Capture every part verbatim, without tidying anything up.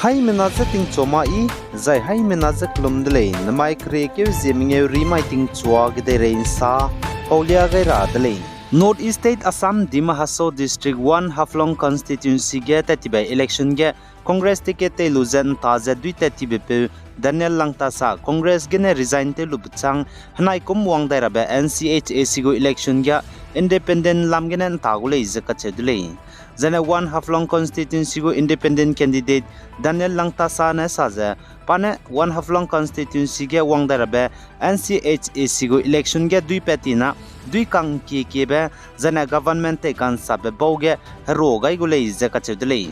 Haimena je tingchua ma i, zai haimena je kelum de lei, namai keriekeu zie mengeu rimai tingchua kedeirei nsa paulia gai ra de lei. North East State Assam Dima Hasao District one Haflong Constituency ge tat tibe election ge Congress ticket tei lu ze nta ze dui tat tibe peu Daniel Langthasa Congress gene resign tew lu bechâng henai kum wang dai rabe N C H A C gu election ge independent lam gene nta gu lei ze kacheu de lei. Zane one Haflong constituency gu independent candidate Daniel Langthasa ne sa ze, pa ne one Haflong constituency ge wang dai rabe N C H A C gu election ge dui pat tina, dui kang kiekiebe, zane government tei kansabe bau ge hero gai gu lei ze kacheu de lei.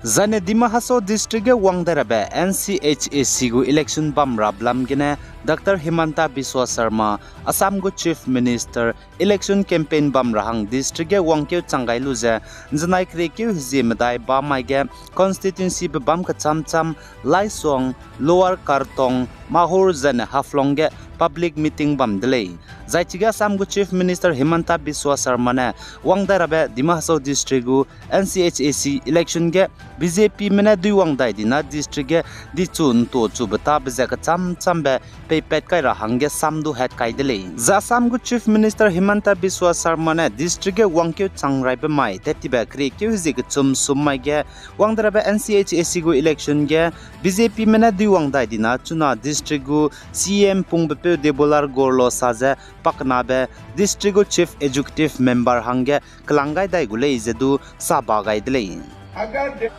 Zane Dima Hasao District ge wang dai rabe N C H A C gu election bam ra blam gene Doctor Himanta Biswa Sarma, Assam gu Chief Minister, election campaign bam ra hang district ge wangkeu chang gai lu ze, nzenai keriekeu hezie medai bam mai ge constituency be bam kecham cham, Laisong, Lower Kartong, Mahur zane Haflong ge public meeting bam de lei. Zai chige Assam gu Chief Minister Himanta Biswa Sarma ne wang dai rabe Dima Hasao District gu N C H A C election ge B J P me ne dui wang dai dina district ge dichu ntuachube ta be ze kecham chambe peipat kai ra hangge sam du hat kai de lei. Zai Assam gu Chief Minister Himanta Biswa Sarma ne district ge wangkeu chang raibe mai tat tibe keriekeu hezie kechum sum mai ge wang dai rabe N C H A C gu election ge B J P me ne dui wang dai dina chuna district gu C E M pungbe peu Debolal Gorlosa ze pakenabe district gu Chief Executive Member hangge kelang gai dai gu lei ze du saba gai de lei. अगर दे-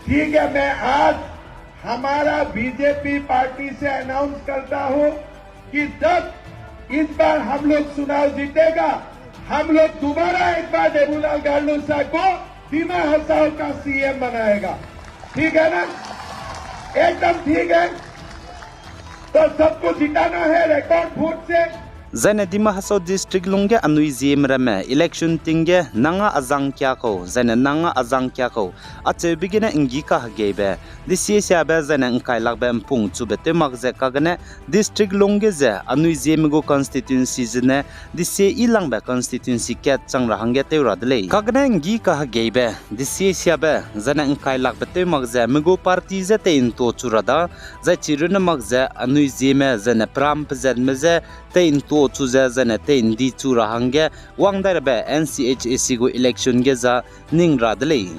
ठीक है, मैं आज हमारा BJP party से अनाउंस करता हूं कि जब इस बार हम लोग चुनाव जीतेगा, हम लोग दोबारा एक बार देबूलाल गार्लोसा को दिमा हसाओ का सीएम बनाएगा। ठीक है ना? एकदम ठीक है। तो सबको जिताना है रिकॉर्ड वोट से। Zaine Dima Hasao District lungge anui zieme ramme election ting ge nang â azang kia kau, zaine nang â azang kia kau, acheube gene nggi kahegeibe, D C A siabe zaine ngkailakbe mpung chube tew mak ze kagene district lungge ze anui zieme gu constituency zene D C A yilangbe constituency kat chang ra hangge tew ra de lei. Kagene nggi kahegeibe, D C A siabe zaine ngkailakbe tew mak ze me gu party je tei ntuachu ra da, zai chi runne mak ze anui zieme zaine peram pezatme je tei ntuachu ze zaine tei ndichu ra hangge wang dai rabe N C H A C gu election ge za ning ra de lei.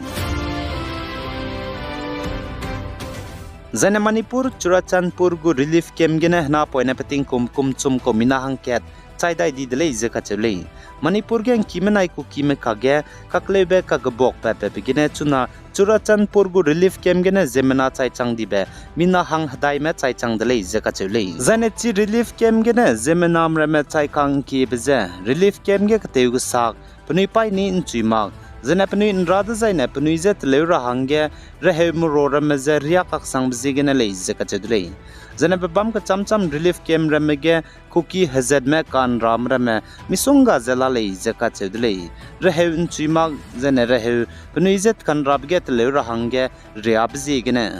Zaine Manipur Churachandpur gu relief camp gene henapoine peting kum kum chum kau mina hangkat chai dai di de lei ze kacheu lei. Manipur ge ngkime nai Kukime kakge kakleube kagebuakbe pebe gene chuna Churachandpur gu relief camp gene ziemmena chai chang dibe mina hang hedaime chai chang de lei ze kacheu lei. Zaine chi relief camp gene ziemmenam ramme chai kang kiebe ze relief camp ge ketew gesak, penui paîni nchui mak, zaine penui nra dezaine penui je teleu ra hangge reheu mero ramme je riâ kaksangbe ziegene lei ze kacheu de lei. Zaine pebâm kechâm châm relief camp ramme ge Kuki hezatme ka'nrame ramme misongga ze la lei ze kacheu de lei. Reheu nchui mak, zaine reheu penui je ka'nrabe ge teleu ra hangge riabe ziegene.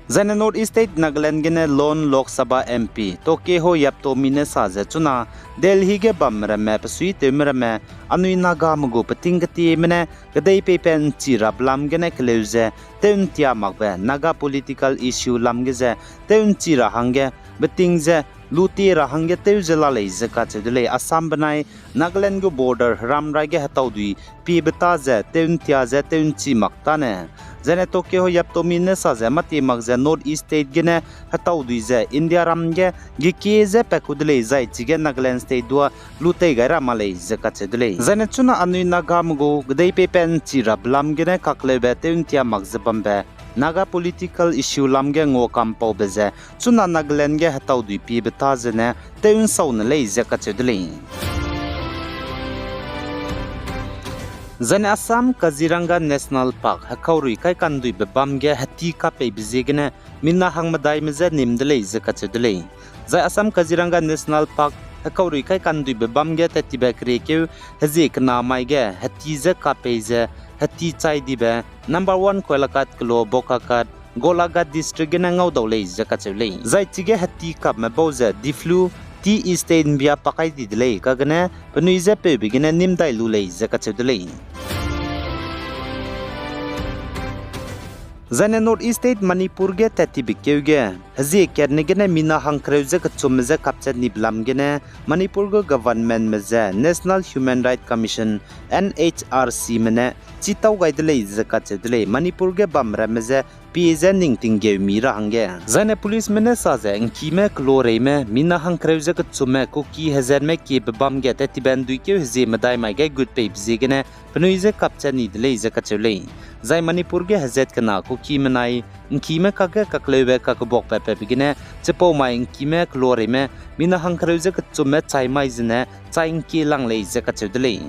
Zaine North East State Nagaland gene lone Lok Sabha M P Tokeho Yabtomi ne sa ze chuna Delhi ge bamme ramme, pesuitewme ramme, anui Nagame gu peting ketieme ne kedei peipat nchi rabe lam gene keleu ze tew ntia makbe Naga political issue lam ge ze tew nchi ra hangge beting ze lutie ra hangge tew ze la lei ze kacheu de lei. Assam benai Nagaland gu border heramrai ge hetaudui piebe ta ze tew ntia ze tew nchi mak tane. Zaine Tokeho Yabtomi ne sa ze mâtie mak ze North East State gene hetaudui ze India ram ge gekie ze pat ku de lei zai chige Nagaland State dua lu tei gai ra ma lei ze kacheu de lei. Zaine chuna anui Nagame gu kedei peipat nchi rabe lam gene kakleube tew ntia mak ze bambe Naga political issue lam ge nguakampaube ze chuna Nagaland ge hetaudui piebe ta zene tew nsau ne lei ze kacheu de lei. Zaine Assam Kaziranga National Park hekaurui kaikanduibe bam ge heti kapeibe ziegene mina hangmedaime je nim de lei ze kacheu de lei. Zai Assam Kaziranga National Park hekaurui kaikanduibe bam ge tat tibe keriekeu hezie kena mai ge heti je kapei ze heti chai dibe number one Koilaghat kelo Bokaghat, Golaghat District gene ngaudau lei ze kacheu lei. Zai chige heti kapme bau ze Diplu, Tea Estate ’mbia pa kai di de lei, kagene penui je peube gene nîm dai lu lei ze kacheu de lei. Zaine North East State Manipur ge tat tibe keu ge, hezie katne gene mina hangkereu ze kechumme je kapchat nibe lam gene, Manipur gu governmentme je National Human Rights Commission, N H R Cme ne chitau gai de lei ze kacheu de lei. Manipur ge bam ramme je pie je ning tinggeu mi ra hangge. Zaine policeme ne sa ze ’ngkime keloreime mina hangkereu ze kechumme Kuki hezatme kiebe bam ge tat tibe ’nduikeu hezie medai mai gai gut peibe ziegene penui je kapchat ni de lei ze kacheu lei. Zai Manipur ge hezat kena Kukime nai ’ngkime kakge kakleube kakebakbe patbe gene chipau mai ’ngkime keloreime mina hangkereu ze kechumme chai mai zene chai ’ngkie lang lei ze kacheu de lei.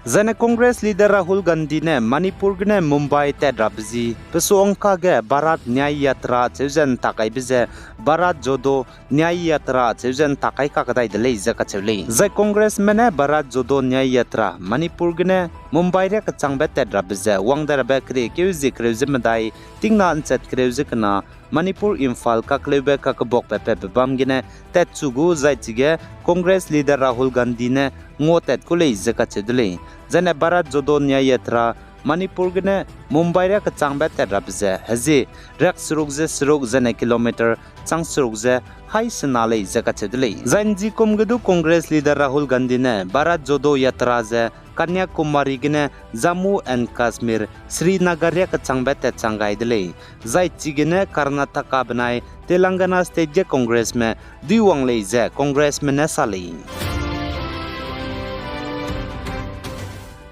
Zaine Congress leader Rahul Gandhi ne Manipur gene Mumbai tat rabe zi, pesuangka ge Bharat Nyay Yatra cheu ze ’ntak kaibe ze Bharat Jodo Nyay Yatra cheu ze ’ntak kai kakdai de lei ze kacheu lei. Zai Congressme ne Bharat Jodo Nyay Yatra Manipur gene Mumbai riâ kechangbe tat rabe ze wang dai rabe keriekeu zie kereu ze medai, tingna ’nchat kereu ze kena, Manipur Imphal kakleube kakebakbe patbe bam gene tatchu gu zai chige Congress leader Rahul Gandhi ne nguatat ku lei ze kacheu de lei. Zaine Bharat Jodo Nyay Yatra Manipur gene Mumbai riâ kechangbe tat rabe ze hezie riak seruk ze seruk zaine kilometer chang seruk ze hai sena lei ze kacheu de lei. Zai ’nzikum ge du Congress leader Rahul Gandhi ne Bharat Jodo Yatra ze Kanyakumari gene Jammu and Kashmir, Srinagar riâ kechangbe tatchang gai de lei. Zai chigene Karnataka benai Telangana state ge Congressme duiwang lei ze Congressme ne sa lei.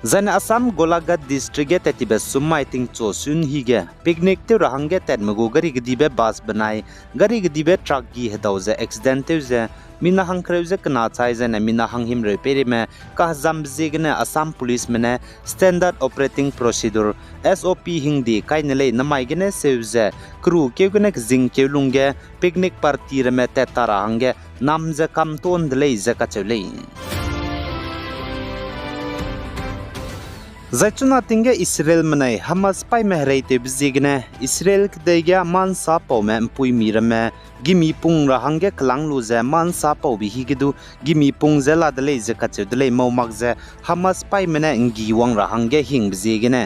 Zaine Assam Golaghat District ge tat tibe summai tingchu sun hi ge picnic tew ra hangge tatme gu gari kedibe bus benai gari kedibe truck gi hedau ze accident tew ze mina hangkereu ze kena chai zaine mina hanghimreu peireime kahezambe ziegene Assam Policeme ne Standard Operating Procedure, S O P hingde kaine lei namai gene seu ze keru keu gene kezing keu lungge picnic party ramme tat ta ra hangge nam ze kam ton de lei ze kacheu lei. Zai chuna ting ge Israelme nai Hamas sipaime hereitewbe ziegene Israel kedei ge mâ ’nsa paume ’mpuimi ramme gimi pung ra hangge kelang lu ze mâ ’nsa paube hi ge du gimi pung ze la de lei ze kacheu de lei, mau mak ze Hamas sipaime ne ’nggi wang ra hangge hingbe ziegene.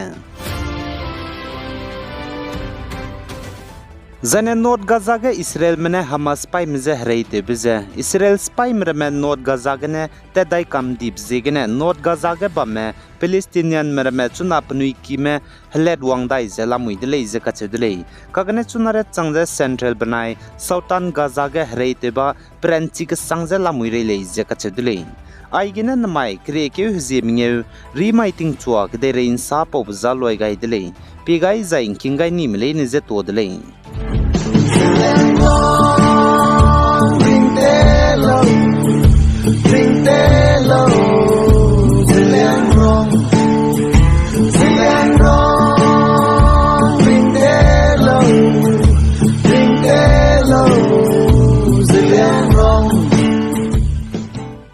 Zaine North Gaza ge Israelme ne Hamas sipaime je hereitewbe ze Israel sipaime ramme North Gaza gene tat dai kam dibe ziegene North Gaza ge bamme Palestinianme ramme chuna penui kime helatwang dai ze lamui de lei ze kacheu de lei. Kagene chuna riâ chang ze Central benai Southern Gaza ge hereitewba peranchi kesang ze lamui rei lei ze kacheu de lei. Aigene namai keriekeu hezie mengeu rimai tingchua kedeirei ’nsa paube za luai gai de lei. Pie gai zai ’ngking gai nime leine je tuâ de lei.